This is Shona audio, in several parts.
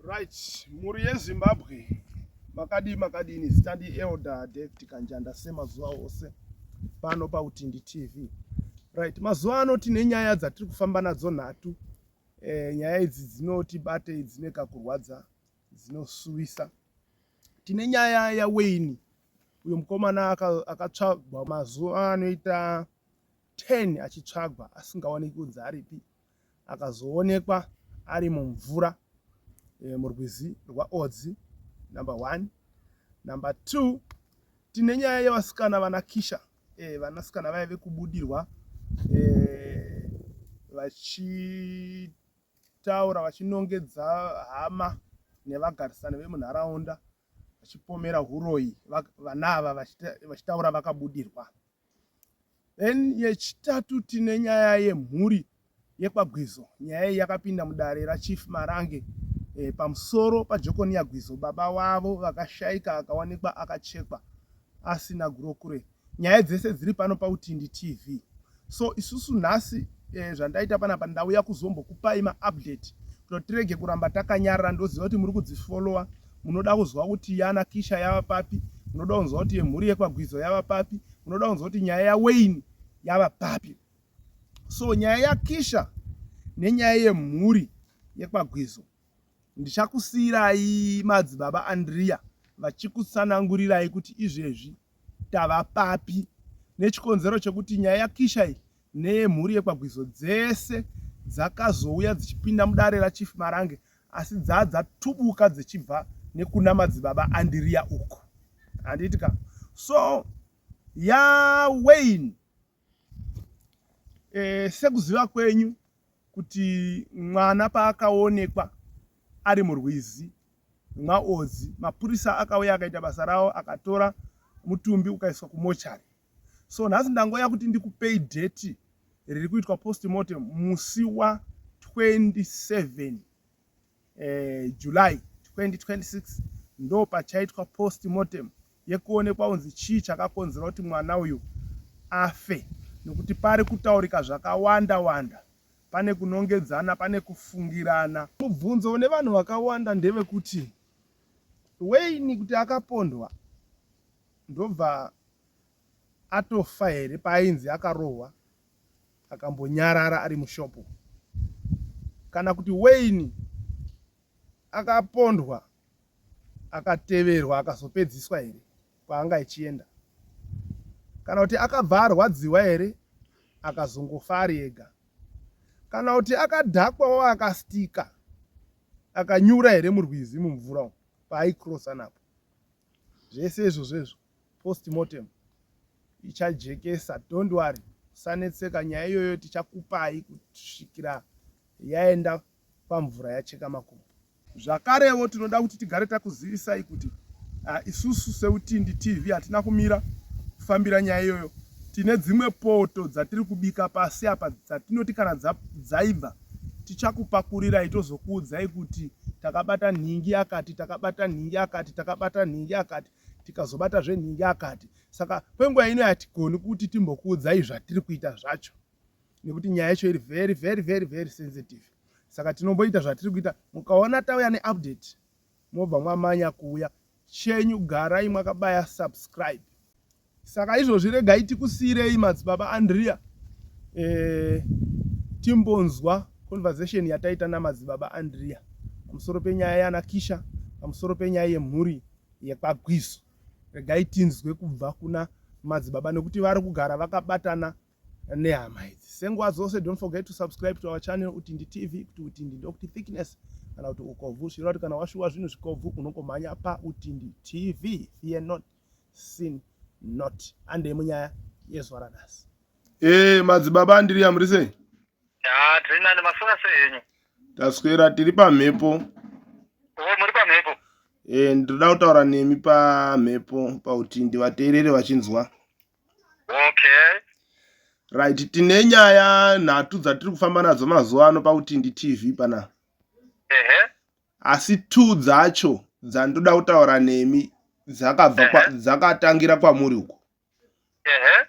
Right, mhuri yeZimbabwe makadii makadini, zita ndi Elder David Kanjanda semazuva ose pano paUtindi TV. Right, mazuva ano tine nyaya dzatiri kufamba nadzo nhatu. E, nyaya idzi dzinotibate dzine kakurwadza, dzinosuwisa. Tine nyaya yaWayne uyo mukomana akatsvagwa mazuva anoita 10 achitsvagwa asingaoneki kunzi aripi akazoonekwa ari mumvura e, murwizi rwaOdzi number 1. Number 2, tine nyaya yevasikana vana Kisha e, vanasikana vaive kubudirwa e, vachitaura vachinongedza hama nevagarisani vemunharaunda vachipomera huroyi vana ava vachitaura vakabudirwa. Then yechitatu tine nyaya yemhuri yekwaGwizo. Nyaya iyi yakapinda mudare raChief Marange e, pamusoro paJokonia Gwizo, baba wavo vakashaika akawanikwa akachekwa asina gurokure. Nyaya dzese dziri pano paUtindi TV. So isusu nhasi e, zvandaita panapa ndauya kuzombokupai maupdate kuti tirege kuramba takanyarara. Ndoziva kuti muri kudzifollowa, munoda kuzwa kuti yana Kisha yava papi, munoda kunzwa kuti yemhuri yekwaGwizo yava papi, munoda kunzwa kuti nyaya yaWayne yava papi. So nyaya yaKisha nenyaya yemhuri yekwaGwizo ndichakusiyirai madzibaba Andrea vachikutsanangurirai kuti izvezvi tava papi nechikonzero chekuti nyaya yaKisha iyi neyemhuri yekwaGwizo dzese dzakazouya dzichipinda mudare raChief Marange asi dzaa dzatubuka dzichibva nekuna madzibaba Andiriya uku, handiti ka? So yaWayne e, sekuziva kwenyu kuti mwana paakaonekwa ari murwizi mwaOdzi, mapurisa akauya akaita basa rawo, akatora mutumbi ukaiswa kumochari. So nhasi ndangoya kuti ndikupei date riri kuitwa postmortem musi wa 27 eh, July 2026 ndo pachaitwa postmortem yekuonekwa kunzi chii chakakonzera kuti mwana uyu afe, nokuti pari kutaurika zvakawanda wanda, pane kunongedzana, pane kufungirana. Mubvunzo une vanhu vakawanda ndevekuti Wayne kuti akapondwa ndobva atofa here paainzi akarohwa akambonyarara ari mushopo, kana kuti Wayne akapondwa akateverwa akazopedziswa here kwaanga achienda, kana kuti akabva arwadziwa here akazongofa ari ega, kana kuti akadhakwawo akastika akanyura here murwizi mumvura umu paaikrosa napo. Zvese izvozvo izvo postmortem ichajekesa, don't worry, usanetseka, nyaya iyoyo tichakupai kusvikira yaenda pamvura yacheka makumbo. Zvakarewo tinoda kuti tigare takuzivisai kuti isusu seUtindi TV hatina kumira kufambira nyaya iyoyo. Tine dzimwe poto dzatiri kubika pasi apa dzatinoti kana dzaibva tichakupakurirai tozokuudzai kuti takabata nhingi akati, takabata nhingi akati, takabata nhingi akati, tikazobatazve nhingi akati. Saka kwenguva ino hatigoni kuti timbokuudzai zvatiri kuita zvacho nekuti nyaya yacho iri very very very very sensitive. Saka tinomboita zvatiri kuita, mukaona tauya neupdate mobva mwamanya kuuya. Chenyu garai mwakabaya subscribe. Saka izvozvi regai tikusiirei madzibaba Andrea e, timbonzwa conversation yataita namadzibaba Andrea pamusoro penyaya yana Kisha, pamusoro penyaya yemhuri yekwaGwizo. Regai tinzwe kubva kuna madzibaba nekuti vari kugara vakabatana nehama idzi. Senguva dzose, don't forget to subscribe to our channel Utindi TV, kuti Utindi ndokuti thickness kana kuti ukobvu, zvireva kuti kana washuwa zvinhu zvikobvu unongomhanya paUtindi TV. Fear not, sin not. Andei munyaya yezuva ranhasi. Eh, madzibaba Andiriya, muri sei? Ah, tiri nani, maswera sei henyu? Taswera, tiri pamhepo. Oh, muri pamhepo? Eh, ndinoda kutaura nemi pamhepo pautindi vateerere vachinzwa. Okay. Right, tine nyaya nhatu dzatiri kufamba nadzo mazuva ano paUtindi TV pana. Ehe. Asi two dzacho dzandoda kutaura nemi dzakabva kwa, dzakatangira kwamuri uko. Ehe.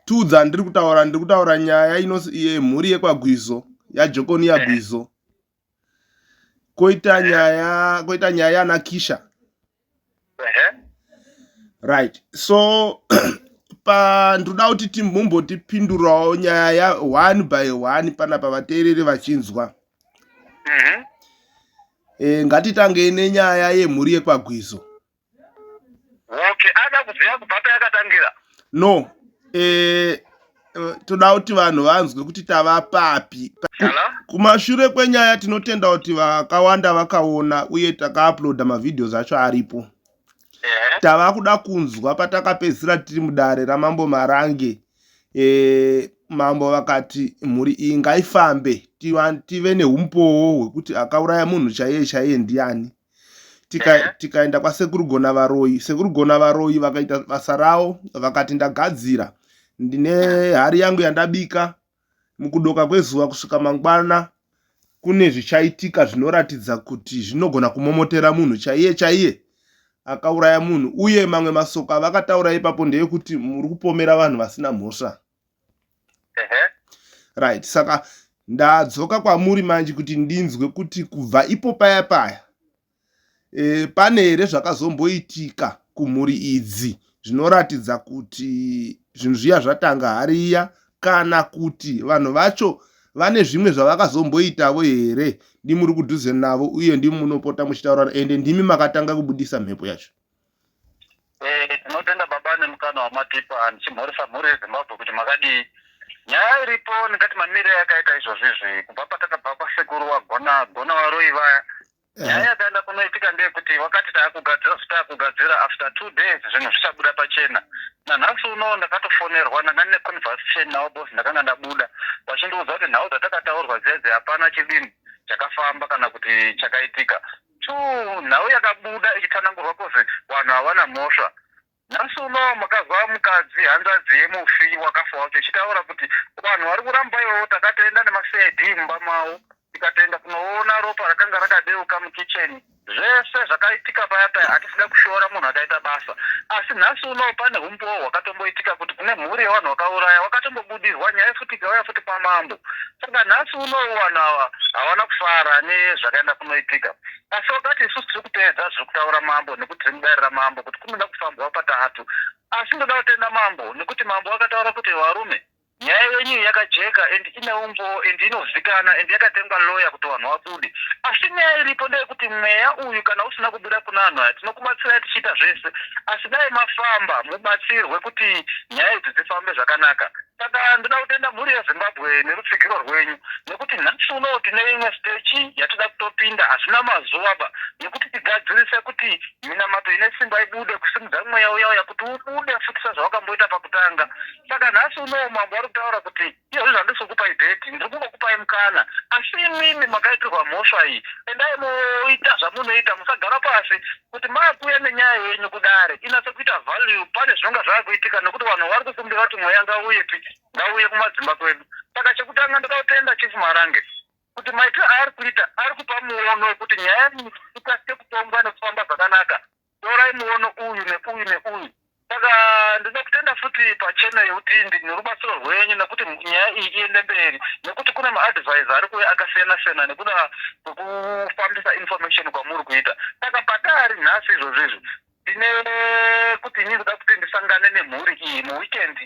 Two dzandiri kutaura, ndiri kutaura nyaya yemhuri yekwaGwizo, yaJokonia Gwizo. Koita nyaya koita nyaya yana Kisha. Right. So pa ndoda kuti timumbotipindurawo nyaya one by one panapa vateereri vachinzwa. E, ngatitangei nenyaya yemhuri yekwaGwizo. Okay, ada kuziva kubva payakatangira. No. E, toda kuti vanhu vanzwe kuti tava papi. Kumashure kwenyaya tinotenda kuti vakawanda vakaona uye takauploada mavideos acho aripo. Tava kuda kunzwa patakapedzisira tiri mudare raMambo Marange. E, mambo vakati mhuri iyi ngaifambe tive neumbowo hwekuti akauraya munhu chaiye chaiye ndiani. Tika, tikaenda kwasekuru Gona Varoyi. Sekuru Gona Varoyi vakaita basa ravo vakati ndagadzira, ndine hari yangu yandabika mukudoka kwezuva kusvika mangwana kune zvichaitika zvinoratidza kuti zvinogona kumomotera munhu chaiye chaiye akauraya munhu. Uye mamwe masoko avakataura ipapo ndeyekuti muri kupomera vanhu vasina mhosva. Right, saka ndadzoka kwamuri manje kuti ndinzwe kuti kubva ipo paya paya e, pane here zvakazomboitika kumhuri idzi zvinoratidza kuti zvinhu zviya zvatanga hariya kana kuti vanhu vacho vane zvimwe zvavakazomboitavo here ndimuri kudhuze navo uye ndimi munopota muchitaurana ende ndimi makatanga kubudisa mhepo yacho. Eh, tinotenda baba nemukana wamatipa ndichimhoresa mhuri yeZimbabwe kuti makadii. Nyaya iripo ndingati mamiriro yakaita izvozvi izvi kubva patakabva kwasekuru wagona gona varoyi vaya. Nyaya yakaenda kunoitika ndeyekuti wakati taakugadzira zvatakugadzira after 2 days zvinhu zvichabuda pachena. Nanhasi uno ndakatofonerwa, ndanga ndine conversation navo boss, ndakanga ndabuda vachindiudza kuti nhau dzatakataurwa dziya dziya hapana chidini chakafamba kana kuti chakaitika. Two, nhau yakabuda ichitsanangurwa kuzi vanhu havana mhosva. Nhasi uno makazwa mukadzi hanzvadzi yemufi wakafa wacho ichitaura kuti vanhu vari kuramba ivovo takatoenda nemaCID mumba mavo tikatoenda kunoona ropa rakanga rakadeuka mukicheni. Zvese zvakaitika paya paya hatisida kushora munhu akaita basa, asi nhasi uno pane humbowo hwakatomboitika kuti kune mhuri yevanhu vakauraya wakatombobudirwa nyaya futi ikauya futi kwamambo. Saka nhasi uno vanhu ava havana kufara nezvakaenda kunoitika, asi wakati isusu tiri kuteedza zviri kutaura mambo nekuti tiri mudare ramambo kuti kunoda kufambwa patatu. Asi ndoda kutenda mambo nekuti mambo akataura kuti varume, nyaya yenyu iyi yakajeka and ine umbowo and inozikanwa and yakatengwa lawyer kuti vanhu vabude. Asi nyaya iripo ndeyekuti mweya uyu kana usina kubuda kuna vanhu aya tinokubatsirai tichiita zvese, asi dai mafamba mubatsirwe kuti nyaya idzi dzifambe zvakanaka. Saka ndoda kutenda mhuri yeZimbabwe nerutsigiro rwenyu nekuti nhasi unowu tine imwe stage yatida kutopinda, hazvina mazuva ba, nekuti tigadzirise kuti minamato ine simba ibude kusimudza mweya uya uya kuti ubude futi sezvawakamboita pakutanga. Saka nhasi unowu mambo ari kutaura kuti iyozvi zvandisi kukupai date, ndiri kungokupai mukana, asi imimi makaitirwa mhosva iyi endai moita zvamunoita, musagara pasi kuti maakuuya nenyaya yenyu kudare inatse kuita value. Pane zvinonga zvaakuitika nekuti vanhu vari kukumbira kuti mweya ngauyepi, ngauye kumadzimba kwedu. Saka chekutanga ndoda kutenda Chief Marange kuti maitiro aari kuita ari kupa muono wekuti nyaya iyi ikasike kutongwa nekufamba zvakanaka. Torai muono uyu neuyu neuyu. Saka ndinoda kutenda futi pachena yeutindi nerubatsiro rwenyu nekuti nyaya iyi iende mberi, nekuti kune maadvisor ari kuuya akasiyana siyana nekuda kwekufambisa information kwamuri kuita. Saka patari nhasi izvozvo izvi tine kuti ini ndoda kuti ndisangane nemhuri iyi muweekend,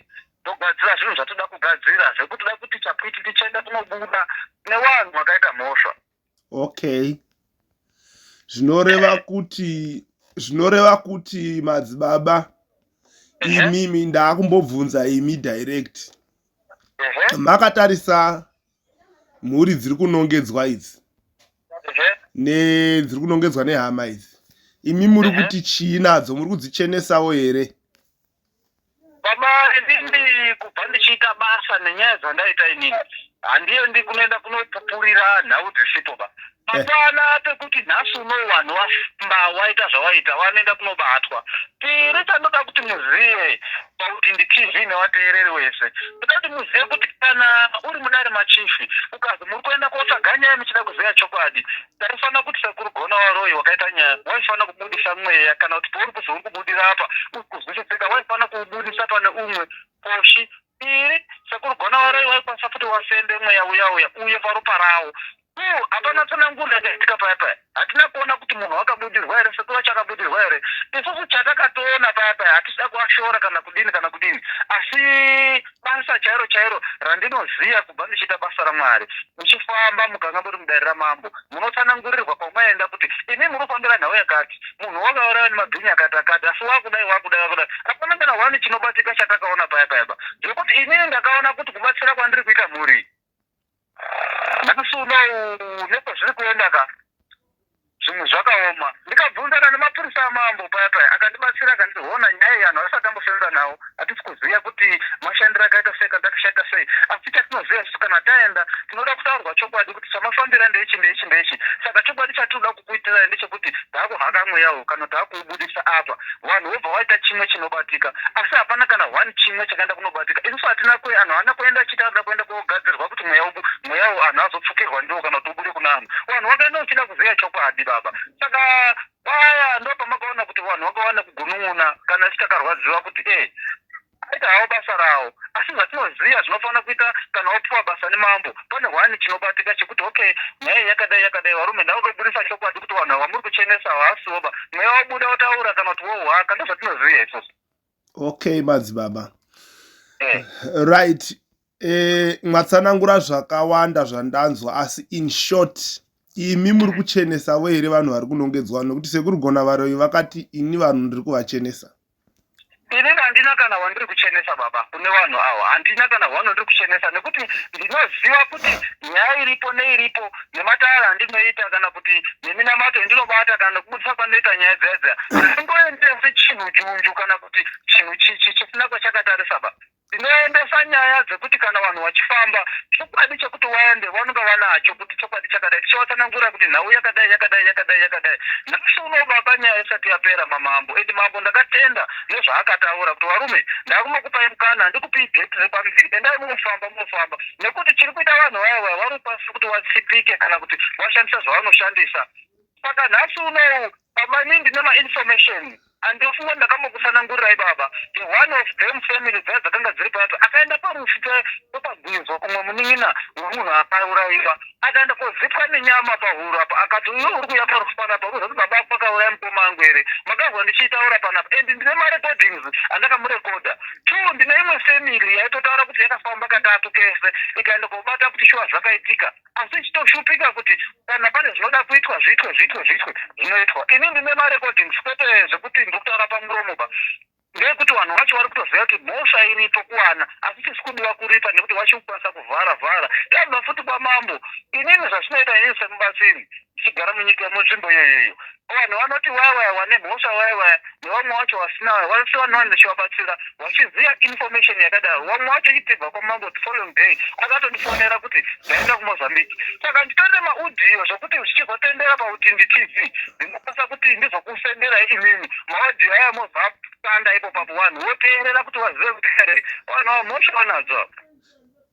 togadzira zvinhu zvatoda kugadzira zvekuti toda kuti chapwiti tichienda kunobuda nevanhu vakaita mhosva. Okay, zvinoreva kuti madzibaba imimi, ndaakumbobvunza imi direct, makatarisa mhuri dziri kunongedzwa idzi nedziri kunongedzwa nehama idzi, imi muri kuti chii nadzo? Muri kudzichenesawo here? Baba, inini kubva ndichiita basa nenyaya dzandaita inini handiendi kunoenda kunopupurira nhau dzisipo ba. Hapana pekuti nhasi unou vanhu vafamba waita zvawaita vanoenda kunobatwa. Tiri chandoda kuti muzive pakuti ndiTV nevateereri wese, ndoda kuti muzive kuti kana uri mudare machifi ukazi muri kuenda kotsvaga nyaya muchida kuziva chokwadi, taifanira kuti sekuru Gona waRoyi wakaita nyaya waifanira kubudisa mweya, kana kuti pauri kuzi uri kubudira apa uri kuzwisisika waifanira kuubudisa pane umwe poshi iri. Sekuru Gona waRoyi waikwanisa futi wasende mweya uya uya uye paropa rawo. Two, hapana tsananguro yakaitika paya paya. Hatina kuona kuti munhu wakabudirwa here, sekuru vacho akabudirwa here. Isusu chatakatoona paya paya hatisida kuashora kana kudini kana kudini, asi basa chairo chairo randinoziva kubva ndichiita basa raMwari, muchifamba mukanga muri mudare ramambo, munotsanangurirwa kwamaenda kuti imi muri kufambira nhau yakati, munhu wakauraiwa nemabhinya akati akati, asi wakudai wakudai wakudai. Hapana kana one chinobatika chatakaona paya paya ba. Zvekuti inini ndakaona kuti kubatsira kwandiri kuita mhuri Nhasi unowu nekwazviri kuenda ka zvinhu zvakaoma. Ndikabvunzana nemapurisa amambo paya paya akandibatsira akanditi hona nyaya iyi anhu asati ambosenza nawo hatisi kuziva kuti mashandiro akaita sei kana takashaita sei asi chatinoziva isusu kana taenda tinoda kutaurwa chokwadi kuti chamafambira ndeichi ndeichi ndeichi saka chokwadi chatinoda kukuitirai ndechekuti takuhaka mweya uyu kana takuubudisa apa vanhu vobva waita chimwe chinobatika asi hapana kana one chimwe chakaenda kunobatika isusu hatina kwe anhu haana kuenda achiti anoda kuenda kogadzirwa kuti mweya ubu mweya uyu anhu azopfukirwa ndiwo kana kuti ubude kuna anhu vanhu vakaenda uchida kuziva chokwadi baba saka paya ndo pamakaona kuti vanhu vakawana kugunun'una kana chitakarwadziwa kuti e eh, Aita hawo basa rawo asi zvatinoziva zvinofanira kuita kana wapiwa basa nemambo pane hwani chinobatika chekuti okay nyaya iyi yakadai yakadai varume ndakutoburitsa chokwadi kuti vanhu ava muri kuchenesa havasiwo ba mweya wabuda wataura kana kuti wohwaka ndozvatinoziva isusu. Okay madzibaba. Eh. Right. Eh, mwatsanangura zvakawanda zvandanzwa asi in short imi muri kuchenesavo here vanhu vari kunongedzwa nokuti sekuru gona varoyi vakati ini vanhu ndiri kuvachenesa. Inini handina kana wandiri kuchenesa baba kune vanhu awa handina kana one wandiri kuchenesa nekuti ndinoziva kuti nyaya iripo neiripo nematare andinoita kana kuti neminamato yandinobata kana nekubudisa kwandinoita nyaya dziya dziya handingoendesi chinhu junju kana kuti chinhu chisina kwachakatarisa ba Tinoendesa nyaya dzekuti kana vanhu vachifamba, chokwadi chekuti waende vanonga vanacho kuti chokwadi chakadai, tichivatsanangurira kuti nhau yakadai yakadai yakadai yakadai. Nhasi uno baba nyaya isati yapera mamambo and mambo ndakatenda nezvaakataura kuti varume ndakumbokupai mukana handikupii date repamberi endai munofamba munofamba nekuti chiri kuita vanhu vaya vaya vari kukwanisa kuti vatsipike kana kuti vashandisa zvavanoshandisa Saka nhasi unowu baba ini ndine mainformation andofunga ndakambokutsanangurirai baba the one of them family dzaya dzakanga dziri papi akaenda parufu pepagwizo umwe munin'ina wemunhu akauraiwa akaenda kozipwa nenyama pahuro apa akati uyo uri kuuya parufu panapa uri kuzoti baba ako vakauraya mukoma angu here makazwa ndichiitaura panapa and ndine marecordings andakamurekodha two ndine imwe family yaitotaura kuti yakafamba katatu kese ikaenda kobata kuti shuwa zvakaitika asi ichitoshupika kuti kana pane zvinoda kuitwa zviitwe zviitwe zviitwe zvinoitwa ini ndine marecordings kwete zvekuti ndiri kutaura pamuromo ba ndeyekuti vanhu vacho vari kutoziva kuti mhosva iripo kuwana asi chisi kudiwa kuripa nekuti vachiri kukwanisa kuvhara vhara tabva futi kwamambo inini zvazvinoita inini semubatsiri ndichigara munyika munzvimbo iyoyoyo Vanhu vanoti vaya vaya vane mhosva vaya vaya nevamwe vacho vasina vaya vose vanova ndichivabatsira vachiziva information yakadaro. Vamwe vacho ichitibva kwamambo the following day akatondifonera kuti ndaenda kuMozambique. Saka nditori nemaudio zvekuti zvichizotendera paUtindi TV ndinokwanisa kuti ndizokusenderai imimi maaudio aya mozakanda ipo papo vanhu voteerera kuti vazive kuti here vanhu ava mhosva vanadzo ava.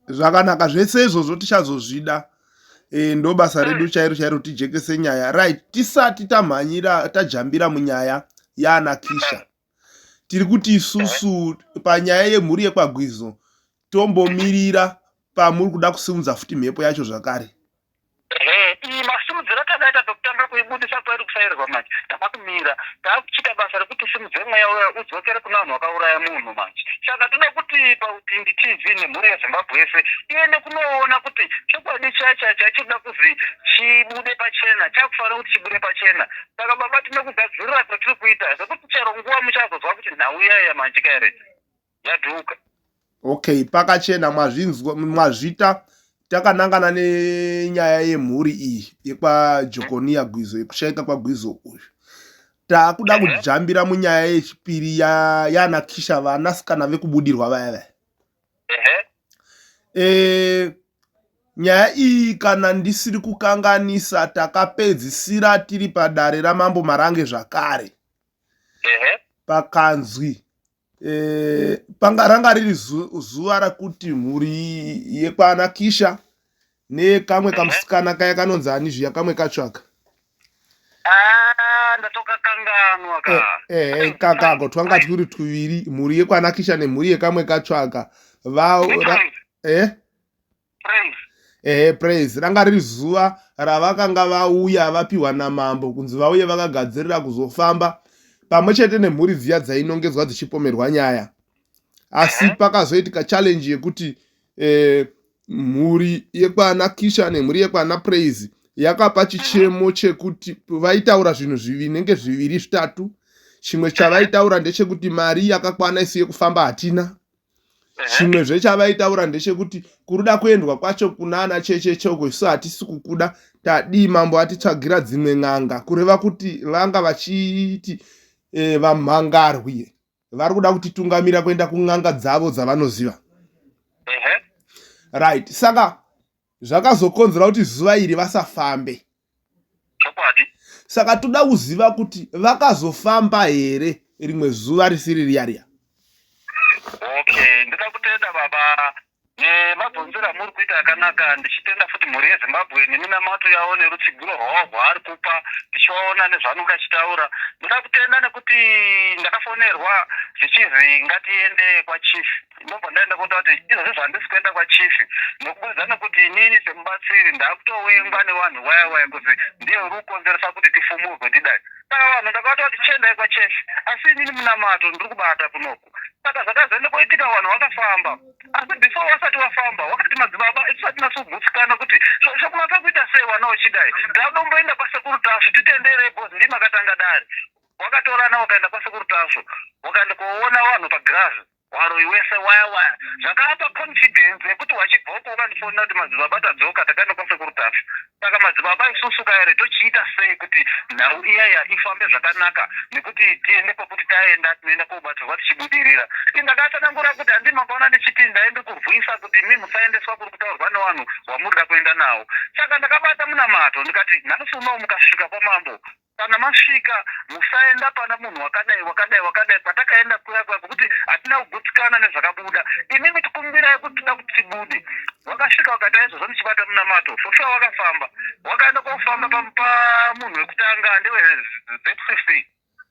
Zvakanaka zvese izvozvo tichazozvida. E, ndo basa redu chairo chairo tijekese nyaya right tisati tamhanyira tajambira munyaya yaana kisha tiri kuti isusu panyaya yemhuri yekwagwizo tombomirira pamuri kuda kusimudza futi mhepo yacho zvakare Ehe, iyi masimudziro atakaita pekutanga kuibudisa pairi kusairwa manje tava kumira takuchiita basa rekuti simudze mweya uya udzokere kuna vanhu vakauraya munhu manje saka toda kuti pautindi tv nemhuri yezimbabwe yese iende kunoona kuti chokwadi chaicha chachinoda kuzi chibude pachena chakufanira kuti chibude pachena saka baba tine kugadzirira kwatiri kuita zvekuti chero nguva muchazozwa kuti nhau iyaiya manje kaere yadhuka okay pakachena mwazvinzwa mwazvita takanangana nenyaya yemhuri iyi yekwajokoniya gwizo yekushaika kwagwizo uyu takuda kujambira munyaya yechipiri yana kisha vanasikana vekubudirwa vaya vaya e, nyaya iyi kana ndisiri kukanganisa takapedzisira tiri padare ramambo marange zvakare pakanzwi e, panga ranga riri zuva rakuti mhuri yekwana kisha nekamwe kamusikana kaya kanonzi ani zviya kamwe katsvaka ah, ndatokakanganwa ka eh, eh, kakako twanga twuri twuviri mhuri yekwana kisha nemhuri yekamwe katsvaka va eh? Ehe Praise, ranga riri zuva ravakanga vauya vapiwa namambo kunzi vauye vakagadzirira kuzofamba pamwe chete nemhuri dziya dzainongedzwa dzichipomerwa nyaya. Asi pakazoitika challenge yekuti eh, mhuri yekwana Kisha nemhuri yekwana Praise yakapa chichemo chekuti vaitaura zvinhu zvinenge zviviri zvitatu. Chimwe chavaitaura ndechekuti mari yakakwana isu yekufamba hatina. Chimwezve chavaitaura ndechekuti kuruda kuendwa kwacho kunana checheche uko isu hatisi kukuda tadii mambo atitsvagira dzimwe n'anga kureva kuti vanga vachiti e, vamhangarwi vari kuda kutitungamira kuenda kun'anga dzavo dzavanoziva. Right, saka zvakazokonzera kuti zuva iri vasafambe. Chokwadi. Saka toda kuziva kuti vakazofamba here rimwe zuva risiri riya riya. Okay, ndoda kutenda baba nemabvunziro amuri kuita akanaka, ndichitenda futi mhuri yeZimbabwe neminamato yavo nerutsigiro rwavo rwaari kupa tichivaona nezvaanenge achitaura. Ndoda kutenda nekuti ndakafonerwa zvichizi ngatiende kwachief. Ndobva ndaenda kotaura kuti izvozvi handisi kuenda kwachief nokubudza nekuti inini semubatsiri ndakutowengwa nevanhu waya waya kuti ndiye uri kukonzeresa kuti tifumurwe tidai. Saka vanhu ndakavata kuti chiendai kwachief asi inini munamato ndiri kubata kunoku. Saka zvakazoenda koitika vanhu vakafamba asi before wasati wafamba wakati madzibaba isu hatina kugutsikana kuti zvokunatsa kuita sei wana uchidai tadomboenda kwasekuru Tasvu titenderei because ndimi makatanga dare. Wakatorana wakaenda kwasekuru Tasvu wakaenda koona vanhu pagirazi waroyi wese waya waya zvakapa confidence yekuti wachibva uko ukandifonera kuti madzibaba tadzoka takaenda kwasekuru Tasvu. Saka madzibaba isusu kaere tochiita sei kuti nhau iyaya ifambe zvakanaka nekuti tiende kwekuti taenda tinoenda kobatsirwa tichibudirira. Ini ndakatsanangura kuti handi makaona ndichiti ndaende kurwisa kuti imi musaendeswa kuri kutaurwa nevanhu wamurida kuenda nawo. Saka ndakabata munamato ndikati nhasi unowu mukasvika kwamambo Kana masvika musaenda pana munhu wakadai wakadai wakadai kwatakaenda kuya kuya kwekuti hatina kugutsikana nezvakabuda imimi tikumbirai kuti toda kuti tibude. Wakasvika wakati aizvozvo ndichibata munamato for sure wakafamba wakaenda kofamba pamunhu wekutanga ndewe ZCC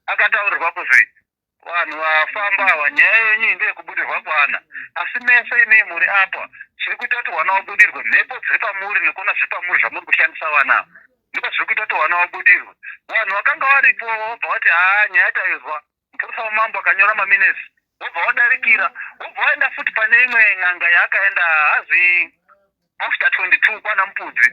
akataurirwa kuzi Vanhu vafamba ava nyaya yenyu iyi ndeyekubudirwa kwana asi mese imii muri apa chiri kuita kuti wana wabudirwe mhepo dziri pamuri nekuona zviri pamuri zvamuri kushandisa vana ava ndiko zviri kuita kuti wana wabudirwe vanhu vakanga varipo vobva vati haa nyaya taizwa mupurisa wamambo akanyora maminesi wobva wadarikira wobva waenda futi pane imwe n'anga yaakaenda hazi After 22 kwana Mupudzi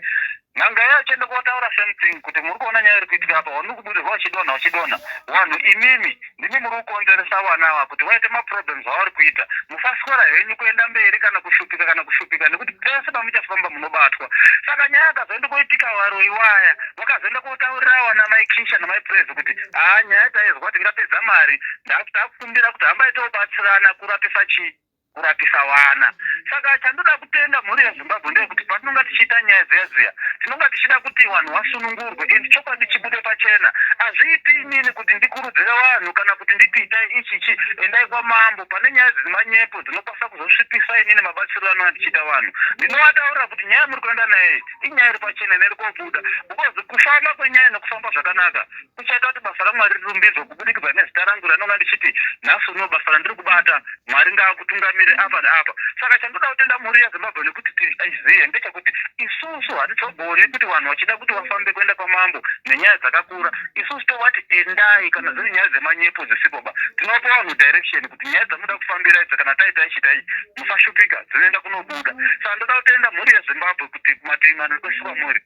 n'anga iya ichienda kotaura same thing kuti muri kuona nyaya iri kuitika apa vanhu kubudirwa vachidonha vachidonha vanhu imimi ndimi muri kukonzeresa vana ava kuti vaite maproblems avari kuita musaswera henyu kuenda mberi kana kushupika kana kushupika nekuti pese pamuchafamba munobatwa saka nyaya yakazoenda koitika varoyi waya vakazoenda kotaurira vana mai Kisha namai Praise kuti haa nyaya taizwa tingapedza mari ndakukumbira kuti hambai tobatsirana kurapisa chii kurapisa vana. Saka chandoda kutenda mhuri yeZimbabwe ndeyekuti patinonga tichiita nyaya dziya dziya tinonga tichida kuti vanhu vasunungurwe and chokwadi chibude pachena. Hazviiti inini kuti ndikurudzire vanhu kana kuti nditi itai ichi ichi endai kwamambo pane nyaya dzemanyepo dzinokwanisa kuzosvipisa inini mabatsiro anonga ndichiita vanhu. Ndinovataurira kuti nyaya yamuri kuenda nayo iyi inyaya iri pachena ine iri kobuda because kufamba kwenyaya nekufamba zvakanaka kuchaita kuti basa raMwari rirumbidzwe kubudikidza nezita rangu randinonga ndichiti nhasi uno basa randiri kubata Mwari ngaakutungamire apa neapa. Saka chandoda kutenda mhuri yeZimbabwe nekuti tizive ndechekuti isusu hatichogoni kuti vanhu vachida kuti vafambe kuenda kwamambo nenyaya dzakakura isusu tovati endai kana dziri nyaya dzemanyepo dzisipo ba tinopa vanhu direction kuti nyaya dzamunoda kufambira idzi kana taita ichi tai musashupika dzinoenda kunobuda. Saka ndoda kutenda mhuri yeZimbabwe kuti kumativi mana kwese kwamuri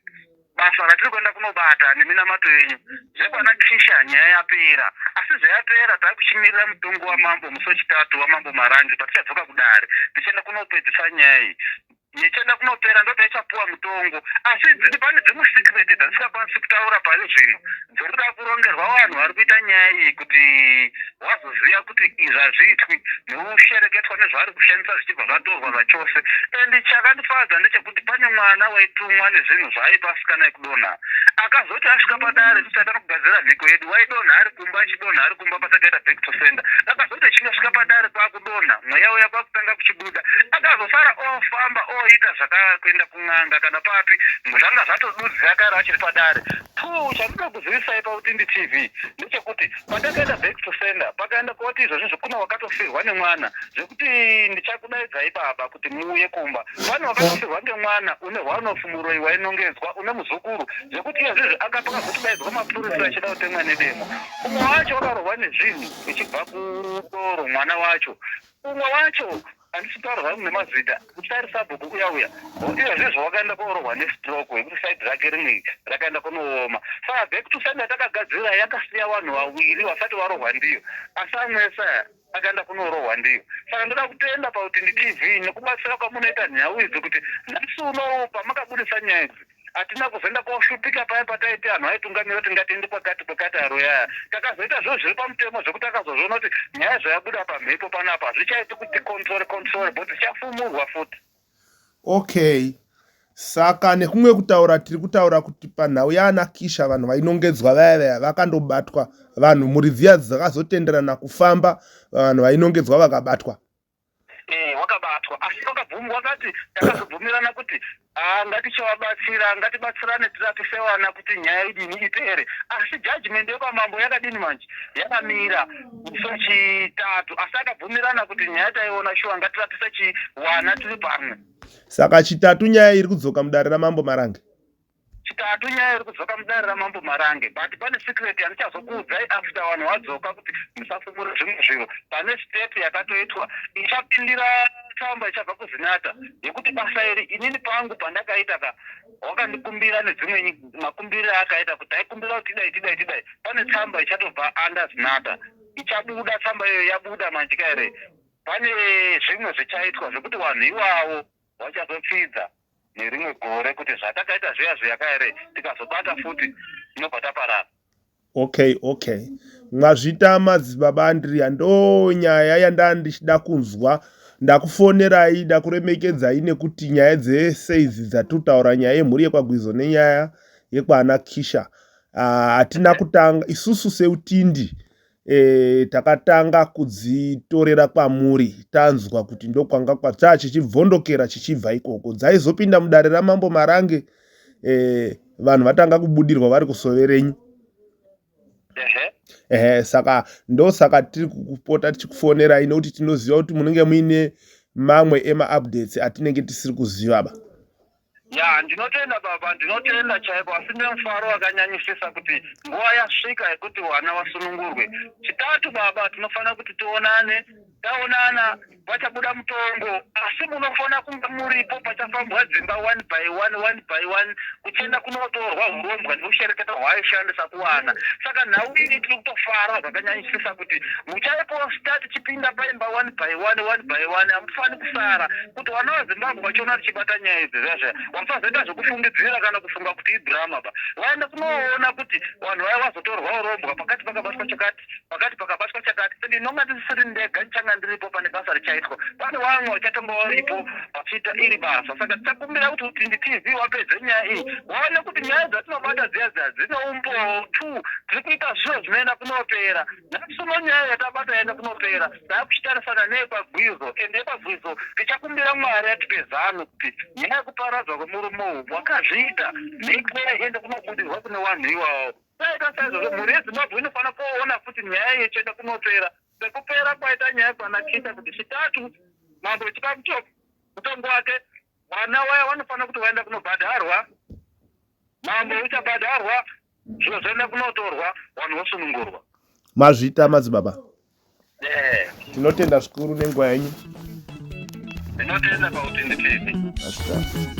Basa ratiri kuenda kunobata neminamato yenyu zvekwana Kisha nyaya yapera asi zvayapera takuchimirira mutongo wamambo musi wechitatu wamambo Marange patichadzoka kudare tichienda kunopedzisa nyaya iyi yechienda kunopera ndopaichapuwa mutongo asi dziri pane dzimwe secret dzandisingakwanisi kutaura pari zvino dziri kuda kurongerwa vanhu vari kuita nyaya iyi kuti wazoziva kuti izvi hazviitwi neushereketwa nezvaari kushandisa zvichibva zvatorwa zvachose and chakandifadza ndechekuti pane mwana waitumwa nezvinhu zvaaipa asikana ekudonha akazoti asvika padare tisati anokugadzira mhiko yedu waidonha ari kumba achidonha ari kumba patakaita back to sender akazoti achinge asvika padare kwakudonha mweya uya kwakutanga kuchibuda akazosara ofamba oita zvakakuenda kun'anga kana papi zvanga zvatodudzira kare achiri padare. Two, chandinoda kuzivisai paUtindi TV ndechekuti patakaenda back to sender pakaenda koti izvozvi kuna wakatofirwa nemwana zvekuti ndichakudaidzai baba kuti muuye kumba. Pane wakatofirwa ngemwana une one of muroyi wainongedzwa une muzukuru zvekuti iyezvizvi anga pakazotodaidzwa mapurisa achida kutemwa nedemo. Umwe wacho wakarohwa nezvinhu zvichibva kudoro mwana wacho. Umwe wacho handisi kutaura zvangu nemazita kuti ari sabhuku uya uya iyezvizvo wakaenda koorohwa nestroke yekuti side rake rimwe rakaenda kunooma. Saka back to sender takagadzira yakasiya vanhu vaviri vasati varohwa ndiyo asi amwe ese aya akaenda kunorohwa ndiyo. Saka ndoda kutenda paUtindi TV nekubatsira kwamunoita nhau idzi kuti nhasi unowu pamakabudisa nyaya idzi hatina kuzoenda koshupika paya pataiti anhu aitungamira kuti ngatiende kwakati kwakati aroyaya. Takazoita zviro zviri pamutemo zvekuti akazozviona kuti nyaya zvayabuda pamhepo panapa hazvichaiti kuti control control but zvichafumurwa futi. Okay. Saka nekumwe kutaura tiri kutaura kuti panhau yaana Kisha vanhu vainongedzwa vaya vaya vakandobatwa vanhu mhuri dziya dzakazotenderana kufamba vanhu vainongedzwa vakabatwa. Eh, wakabatwa asi wakabvumi wakati takazobvumirana kuti ah, ngatichivabatsira ngatibatsirane tirapise vana kuti nyaya idini ipere asi judgment yekwamambo yakadini manje yakamira musi wechitatu asi akabvumirana kuti nyaya taiona shuwa ngatirapise chiwana tiri pamwe. Saka chitatu nyaya iri kudzoka mudare ramambo Marange. Chitatu nyaya iri kudzoka mudare ramambo Marange but pane secret yandichazokuudzai after vanhu vadzoka kuti musafumure zvimwe zviro. Pane step yakatoitwa ichapindira tsamba ichabva kuZinatha yekuti basa iri inini pangu pandakaita ka wakandikumbira nedzimwe makumbiriro aakaita kuti taikumbira kuti tidai tidai tidai pane tsamba ichatobva under Zinatha ichabuda tsamba iyoyo yabuda manje ka here pane zvimwe zvichaitwa zvekuti vanhu iwavo vachazopfidza nerimwe gore kuti zvatakaita zviya zviya ka here tikazobata futi tinobva taparara. Okay okay mwazvita madzibaba Andrea ndo nyaya yanda ndichida kunzwa ndakufonerai ndakuremekedzai nekuti nyaya dzese idzi dzatutaura nyaya yemhuri yekwaGwizo nenyaya yekwaana Kisha ah, hatina kutanga isusu seutindi e, takatanga kudzitorera kwamuri tanzwa kuti ndokwanga kwataa chichibvondokera chichibva ikoko dzaizopinda mudare ramambo Marange e, vanhu vatanga kubudirwa vari kusoverenyu ehe saka ndosaka tiri kupota tichikufonerai nekuti tinoziva kuti munenge muine mamwe emaupdates atinenge tisiri kuziva ba Ya, ndinotenda baba, ndinotenda chaiko, asi ndine mufaro wakanyanyisisa kuti nguva yasvika yekuti vana vasunungurwe. Chitatu baba, tinofanira kuti tionane, taonana pachabuda mutongo, asi munofanira kunge muripo pachafambwa dzimba one by one, one by one, kuchienda kunotorwa hurombwa neushereketa hwaaishandisa kuwana. Saka nhau iyi tiri kutofara zvakanyanyisisa kuti muchaiposta tichipinda paimba one by one, one by one, hamufani kusara. Kuti vana vaZimbabwe vachiona tichibata nyaya idzi zviya zviya vasazoita zvekufungidzira kana kufunga kuti idrama ba. Vaende kunoona kuti vanhu vaya vazotorwa urombwa pakati pakabatwa chakati, pakati pakabatwa chakati. And ndinonga ndisiri ndega ndichanga ndiripo pane basa richaitwa. Pane vamwe vachatonga varipo vachiita iri basa. Saka tichakumbira kuti Utindi TV wapedze nyaya iyi. Waone kuti nyaya dzatinobata dziya dziya dzine umbowo. Two, tiri kuita zviro zvinoenda kunopera. Nhasi uno nyaya yatabata yaenda kunopera, takuchitarisana neyekwaGwizo and yekwaGwizo tichakumbira Mwari atipe zano kuti nyaya yekuparadzwa kwemurume uyu wakazviita mhepo iende kunobudirwa kune wanhu iwawo. Taita saizvozvo mhuri yeZimbabwe inofanira kuona futi nyaya iyi ichienda kunopera sekupera kwaita nyaya kwana Kita kuti Chitatu mambo chikamu mutongo wake vana waya vanofanira kuti vaenda kunobhadharwa mambo uchabhadharwa zviro zvoenda kunotorwa vanhu vosunungurwa. Mazvita madzibaba. Tinotenda zvikuru nenguva yenyu. Ndinotenda pakuti nditende. Mazvita.